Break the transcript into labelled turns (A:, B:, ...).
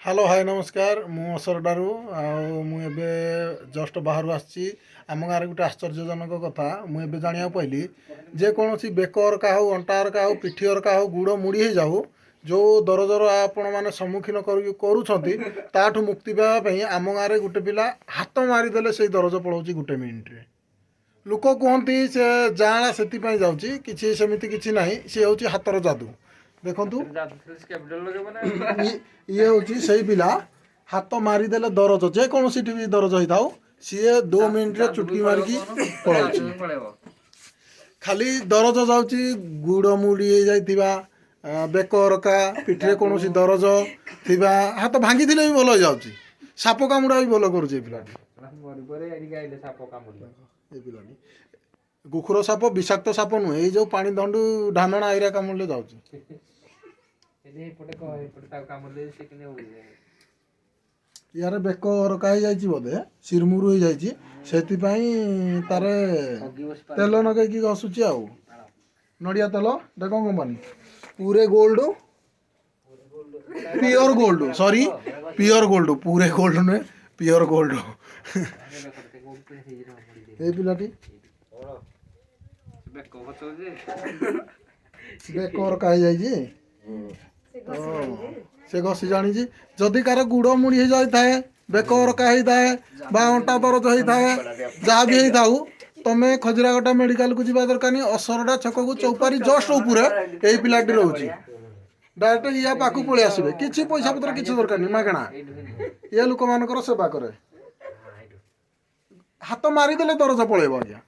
A: Hello, ହାଏ, ନମସ୍କାର। ମୁଁ ଅସରଡ଼ାରୁ ଆଉ ମୁଁ ଏବେ ଜଷ୍ଟ ବାହାରୁ ଆସିଛି। ଆମ ଗାଁରେ ଗୋଟେ ଆଶ୍ଚର୍ଯ୍ୟଜନକ କଥା ମୁଁ ଏବେ ଜାଣିବାକୁ ପାଇଲି। ଯେକୌଣସି ବେକ ଅରକା ହଉ, ଅଣ୍ଟା ଅରକା ହଉ, ପିଠି ଅରକା ହଉ, ଗୁଡ଼ ମୁଡ଼ି ହେଇଯାଉ, ଯେଉଁ ଦରଜର ଆପଣମାନେ ସମ୍ମୁଖୀନ କରୁଛନ୍ତି, ତାଠୁ ମୁକ୍ତି ପାଇବା ପାଇଁ ଆମ ଗାଁରେ ଗୋଟେ ପିଲା ହାତ ମାରିଦେଲେ ସେଇ ଦରଜ ପଳାଉଛି ଗୋଟେ ମିନିଟ୍ରେ। ଲୋକ କୁହନ୍ତି ସେ ଯାଆଁଳା ସେଥିପାଇଁ ଯାଉଛି। କିଛି ସେମିତି କିଛି ନାହିଁ। ସେ ହେଉଛି ହାତର ଯାଦୁ। ଦେଖନ୍ତୁ, ଇଏ ହେଉଛି ସେଇ ପିଲା। ହାତ ମାରିଦେଲେ ଦରଜ, ଯେକୌଣସି ବି ଦରଜ ହେଇଥାଉ, ସିଏ 2 ମିନିଟ୍ରେ ଚୁଟକି ମାରିକି ପଳାଉଛି। ଖାଲି ଦରଜ ଯାଉଛି, ଗୁଡ଼ ମୁଡ଼ି ହେଇଯାଇଥିବା, ବେକ ଅରକା, ପିଠିରେ କୌଣସି ଦରଜ ଥିବା, ହାତ ଭାଙ୍ଗିଥିଲେ ବି ଭଲ ହେଇଯାଉଛି। ସାପ କାମୁଡ଼ା ବି ଭଲ କରୁଛି ଏ ପିଲାଟି। ଏ ପିଲାଟି ଗୋଖୁର ସାପ, ବିଷାକ୍ତ ସାପ ନୁହେଁ, ଏଇ ଯୋଉ ପାଣି ଦଣ୍ଡୁ, ଢାମଣା ଏଇରା କାମୁଡ଼ିଲେ ଯାଉଛି।
B: ଏପଟେ କହ, ଏପଟେ ତାକୁ କାମୁଡ଼ିଲେ ସେ କେମିତି ଉଡ଼ିଯାଏ।
A: ୟାର ବେକ ଅରକା ହେଇଯାଇଛି ବୋଧେ, ସିରମୁରୁ ହେଇଯାଇଛି, ସେଥିପାଇଁ ତାର ତେଲ ଲଗେଇକି ଘଷୁଛି। ଆଉ ନଡ଼ିଆ ତେଲ, ଏଟା କ'ଣ କମ୍ପାନୀ? ପୁରେ ଗୋଲ୍ଡ, ପିଓର ଗୋଲ୍ଡ, ସରି, ପିଓର ଗୋଲ୍ଡ। ପୁରେ ଗୋଲ୍ଡ ନୁହେଁ, ପିଓର ଗୋଲ୍ଡ। ଏଇ ପିଲାଟି
B: ବେକ ଖଚଉଛି।
A: ବେକ ଅରକା ହେଇଯାଇଛି ତ ସେ ଘଷି ଜାଣିଛି। ଯଦି କାହାର ଗୁଡ଼ ମୁଡ଼ି ହେଇଯାଇଥାଏ, ବେକ ଅରକା ହେଇଥାଏ ବା ଅଣ୍ଟା ଦରଜ ହେଇଥାଏ, ଯାହା ବି ହେଇଥାଉ, ତମେ ଖଜୁରାଗଟା ମେଡ଼ିକାଲକୁ ଯିବା ଦରକାର ନାହିଁ। ଅସରଡ଼ା ଛକକୁ ଚୌପାରି ଜଷ୍ଟ ଉପରେ ଏଇ ପିଲାଟି ରହୁଛି। ଡାଇରେକ୍ଟ ଇୟା ପାଖକୁ ପଳେଇ ଆସିବେ। କିଛି ପଇସା ପତ୍ର କିଛି ଦରକାର ନାହିଁ, ମାଗଣା ଇଏ ଲୋକମାନଙ୍କର ସେବା କରେ। ହାତ ମାରିଦେଲେ ଦରଜ ପଳେଇବ ଆଜ୍ଞା।